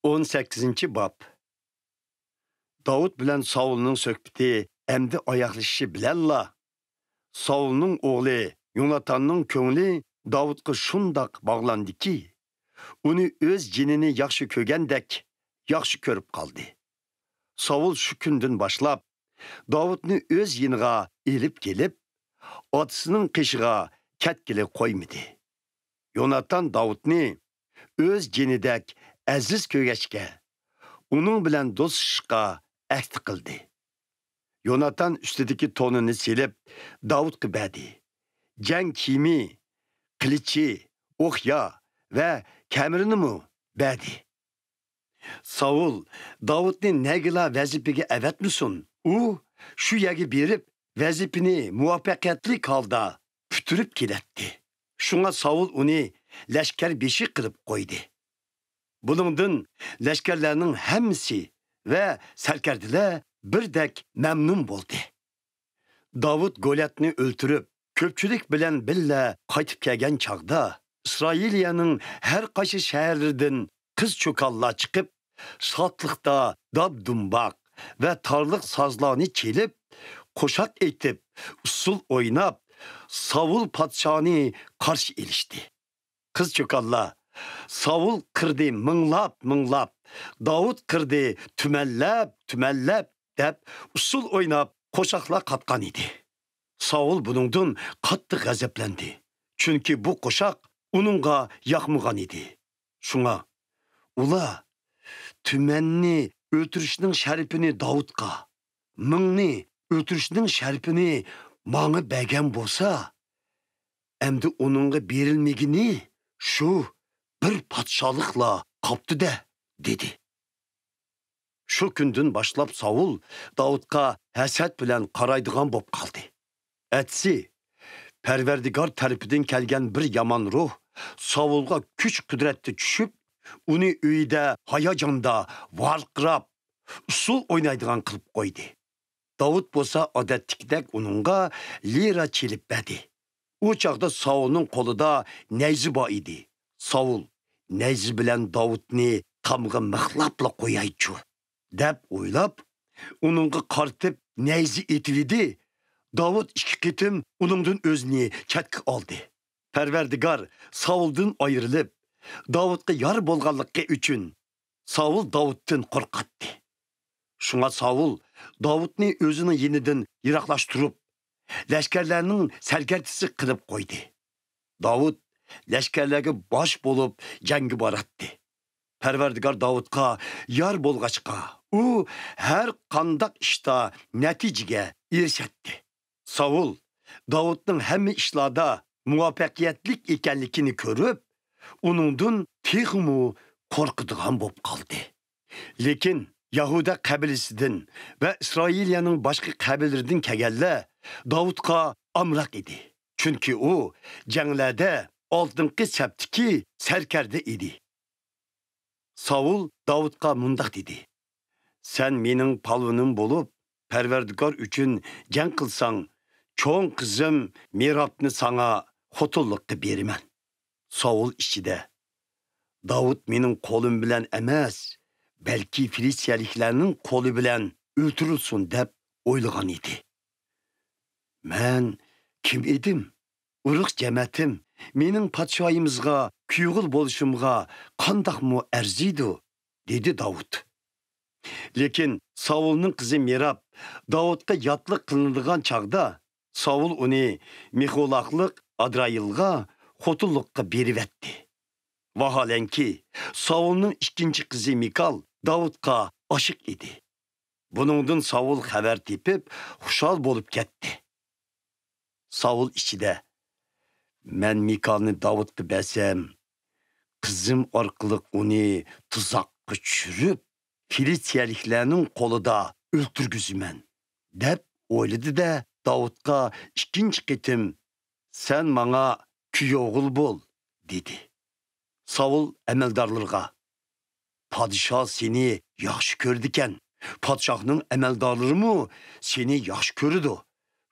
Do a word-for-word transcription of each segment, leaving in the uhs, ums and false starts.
ئون سەككىزىنچى باب. داۋۇت بىلەن ساۋۇلنىڭ سۆھبىتى ئەمدى ئاياغلىشىشى بىلەنلا، ساۋۇلنىڭ ئوغلى يوناتاننىڭ كۆڭلى داۋۇتقا شۇنداق باغلاندىكى، ئۇنى ئۆز جېنىنى ياخشى كۆرگەندەك ياخشى كۆرۈپ قالدى. ساۋۇل شۇ كۈندىن باشلاپ داۋۇتنى ئۆز يېنىغا ئېلىپ كېلىپ، ئاتىسىنىڭ قېشىغا كەتكىلى قويمىدى. يوناتان داۋۇتنى ئۆز جېنىدەك ئەزىز كۆرگەچكە، ئۇنىڭ بىلەن دوستلىشىشقا ئەھدى قىلدى. يوناتان ئۈستىدىكى تونىنى سېلىپ، داۋۇتقا بەردى. جەڭ كىيىمى، قىلىچى، ئوقيا ۋە كەمىرىنىمۇ بەردى. ساۋۇل داۋۇتنى نەگىلا ۋەزىپىگە ئەۋەتمىسۇن، ئۇ شۇ يەرگە بېرىپ، ۋەزىپىنى مۇۋەپپەقىيەتلىك ھالدا پۈتتۈرۈپ كېلەتتى. شۇڭا ساۋۇل ئۇنى لەشكەر بېشى قىلىپ قويدى. بۇنىڭدىن لەشكەرلەرنىڭ ھەممىسى ۋە سەركەردىلەر بىردەك مەمنۇن بولدى. داۋۇت گولياتنى ئۆلتۈرۈپ، كۆپچىلىك بىلەن بىللە قايتىپ كەلگەن چاغدا، ئىسرائىلىيەنىڭ ھەر قايسى شەھەرلىرىدىن قىز-چوكانلار چىقىپ، شادلىقتا داب-دۇمباق ۋە تارلىق سازلارنى چېلىپ، قوشاق ئېيتىپ، ئۇسسۇل ئويناپ، ساۋۇل پادىشاھنى قارشى ئېلىشتى. قىز-چوكانلار، «ساۋۇل قىردى مىڭلاپ-مىڭلاپ، داۋۇت قىردى تۈمەنلەپ-تۈمەنلەپ» دەپ، ئۇسسۇل ئويناپ، قوشاقلار قاتقان ئىدى. ساۋۇل بۇنىڭدىن قاتتىق غەزەپلەندى، چۈنكى بۇ قوشاق ئۇنىڭغا ياقمىغان ئىدى. شۇڭا ئۇلار، «تۈمەننى ئۆلتۈرۈشنىڭ شەرىپىنى داۋۇتقا، مىڭنى ئۆلتۈرۈشنىڭ شەرىپىنى ماڭا بەرگەن بولسا، ئەمدى ئۇنىڭغا بېرىلمىگىنى شۇ بىر پادىشاھلىقلا قاپتۇ-دە» دېدى. شۇ كۈندىن باشلاپ ساۋۇل داۋۇتقا ھەسەت بىلەن قارايدىغان بولۇپ قالدى. ئەتىسى پەرۋەردىگار تەرىپىدىن كەلگەن بىر يامان روھ ساۋۇلغا كۈچ-قۇدرەتتە چۈشۈپ، ئۇنى ئۆيىدە ھاياجاندا ۋارقىراپ، ئۇسسۇل ئوينايدىغان قىلىپ قويدى. داۋۇت بولسا ئادەتتىكىدەك ئۇنىڭغا لىرا چېلىپ بەردى. ئۇ چاغدا ساۋۇلنىڭ قولىدا نەيزە بار ئىدى. ساۋۇل، «نەيزە بىلەن داۋۇتنى تامغا مىخلاپلا قويايچۇ» دەپ ئويلاپ، ئۇنىڭغا قارىتىپ نەيزە ئېتىۋىدى. داۋۇت ئىككى قېتىم ئۇنىڭدىن ئۆزىنى چەتكە ئالدى. پەرۋەردىگار ساۋۇلدىن ئايرىلىپ، داۋۇتقا يار بولغانلىقى ئۈچۈن ساۋۇل داۋۇتتىن قورقاتتى. شۇڭا ساۋۇل داۋۇتنى ئۆزىنىڭ يېنىدىن يىراقلاشتۇرۇپ، لەشكەرلەرنىڭ سەركەردىسى قىلىپ قويدى. داۋۇت لەشكەرلەرگە باش بولۇپ جەڭگە باراتتى. پەرۋەردىگار داۋۇتقا يار بولغاچقا، ئۇ ھەر قانداق ئىشتا نەتىجىگە ئېرىشەتتى. ساۋۇل داۋۇتنىڭ ھەممە ئىشلاردا مۇۋەپپەقىيەتلىك ئىكەنلىكىنى كۆرۈپ، ئۇنىڭدىن تېخىمۇ قورقىدىغان بولۇپ قالدى. لېكىن يەھۇدا قەبىلىسىدىن ۋە ئىسرائىلىيەنىڭ باشقا قەبىلىلىرىدىن كەلگەنلەر داۋۇتقا ئامراق ئىدى، چۈنكى ئۇ جەڭلەردە ئالدىنقى سەپتىكى سەركەردە ئىدى. ساۋۇل داۋۇتقا مۇنداق دېدى: «سەن مېنىڭ پالۋىنىم بولۇپ، پەرۋەردىگار ئۈچۈن جەڭ قىلساڭ، چوڭ قىزىم مېرابنى ساڭا خوتۇنلۇققا بېرىمەن.» ساۋۇل ئىچىدە، «داۋۇت مېنىڭ قولۇم بىلەن ئەمەس، بەلكى فىلىستىيەلىكلەرنىڭ قولى بىلەن ئۆلتۈرۈلسۇن» دەپ ئويلىغان ئىدى. «مەن كىم ئىدىم؟ ئۇرۇق-جەمەتىم مېنىڭ پادىشاھىمىزغا كۈيئوغۇل بولۇشۇمغا قانداقمۇ ئەرزىيدۇ؟» دېدى داۋۇت. لېكىن ساۋۇلنىڭ قىزى مېراب داۋۇتقا ياتلىق قىلىنىدىغان چاغدا، ساۋۇل ئۇنى مېخولاقلىق ئادرائىلغا خوتۇنلۇققا بېرىۋەتتى. ۋاھالەنكى، ساۋۇلنىڭ ئىككىنچى قىزى مىكال داۋۇتقا ئاشىق ئىدى. بۇنىڭدىن ساۋۇل خەۋەر تېپىپ، خۇشال بولۇپ كەتتى. ساۋۇل ئىچىدە، «مەن مىكالنى داۋۇتقا بەرسەم، قىزىم ئارقىلىق ئۇنى تۇزاققا چۈشۈرۈپ، فىلىستىيەلىكلەرنىڭ قولىدا ئۆلتۈرگۈزىمەن» دەپ ئويلىدى-دە، داۋۇتقا ئىككىنچى قېتىم، «سەن ماڭا كۈيئوغۇل بول» دېدى. ساۋۇل ئەمەلدارلىرىغا، «پادىشاھ سېنى ياخشى كۆرىدىكەن، پادىشاھنىڭ ئەمەلدارلىرىمۇ سېنى ياخشى كۆرىدۇ.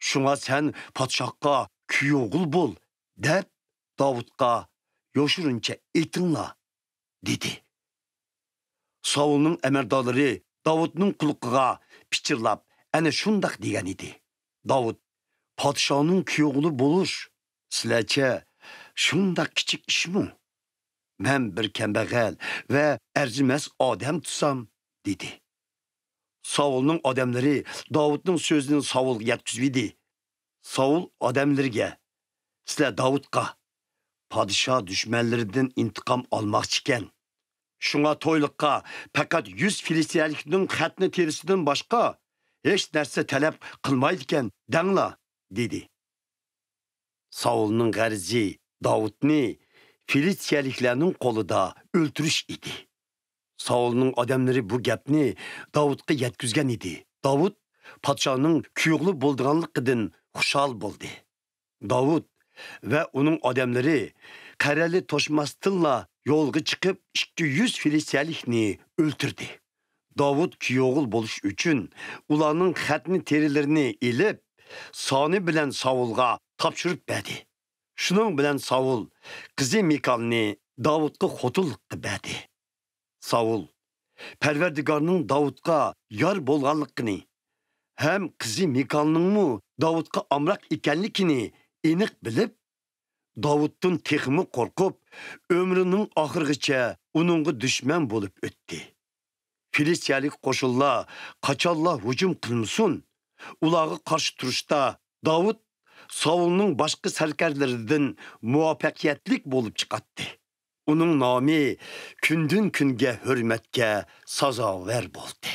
شۇڭا سەن پادىشاھقا كۈيئوغۇل بول دەپ داۋۇتقا يوشۇرۇنچە ئېيتىڭلار» دېدى. ساۋۇلنىڭ ئەمەلدارلىرى داۋۇتنىڭ قۇلىقىغا پىچىرلاپ، ئەنە شۇنداق دېگەن ئىدى. داۋۇت، پادىشاھنىڭ كۈيئوغلى بولۇش سىلەرچە شۇنداق كىچىك ئىشمۇ؟ مەن بىر كەمبەغەل ۋە ئەرزىمەس ئادەم تۇرسام، دېدى. ساۋۇلنىڭ ئادەملىرى داۋۇتنىڭ سۆزىنى ساۋۇلغا يەتكۈزۈۋىدى. ساۋۇل ئادەملىرىگە، سىلەر داۋۇتقا، پادىشاھ دۈشمەنلىرىدىن ئىنتىقام ئالماقچىكەن. شۇڭا تويلۇققا پەقەت يۈز فىلىستىيەلىكنىڭ خەتنە تېرىسىدىن باشقا ھېچ نەرسە تەلەپ قىلمايدىكەن دەڭلار، دېدى. ساۋۇلنىڭ غەرىزى داۋۇتنى فىلىستىيەلىكلەرنىڭ قولىدا ئۆلتۈرۈش ئىدى. ساۋۇلنىڭ ئادەملىرى بۇ گەپنى داۋۇتقا يەتكۈزگەن ئىدى. داۋۇت پادىشاھنىڭ كۈيئوغلى بولىدىغانلىقىدىن خۇشال بولدى. داۋۇت ۋە ئۇنىڭ ئادەملىرى قەرەلى توشماستىنلا يولغا چىقىپ، ئىككى يۈز فىلىستىيەلىكنى ئۆلتۈردى. داۋۇت كۈيئوغۇل بولۇش ئۈچۈن ئۇلارنىڭ خەتنە تېرىلىرىنى ئېلىپ، سانى بىلەن ساۋۇلغا تاپشۇرۇپ بەردى. شۇنىڭ بىلەن ساۋۇل قىزى مىكالنى داۋۇتقا خوتۇنلۇققا بەردى. ساۋۇل پەرۋەردىگارنىڭ داۋۇتقا يار بولغانلىقىنى ھەم قىزى مىكالنىڭمۇ داۋۇتقا ئامراق ئىكەنلىكىنى ئېنىق بىلىپ، داۋۇتتىن تېخىمۇ قورقۇپ، ئۆمرىنىڭ ئاخىرىغىچە ئۇنىڭغا دۈشمەن بولۇپ ئۆتتى. فىلىستىيەلىك قوشۇنلار قاچانلا ھۇجۇم قىلمىسۇن، ئۇلارغا قارشى تۇرۇشتا داۋۇت ساۋۇلنىڭ باشقا سەركەردىلىرىدىن مۇۋەپپەقىيەتلىك بولۇپ چىقاتتى. ئۇنىڭ نامى كۈندىن-كۈنگە ھۆرمەتكە سازاۋەر بولدى.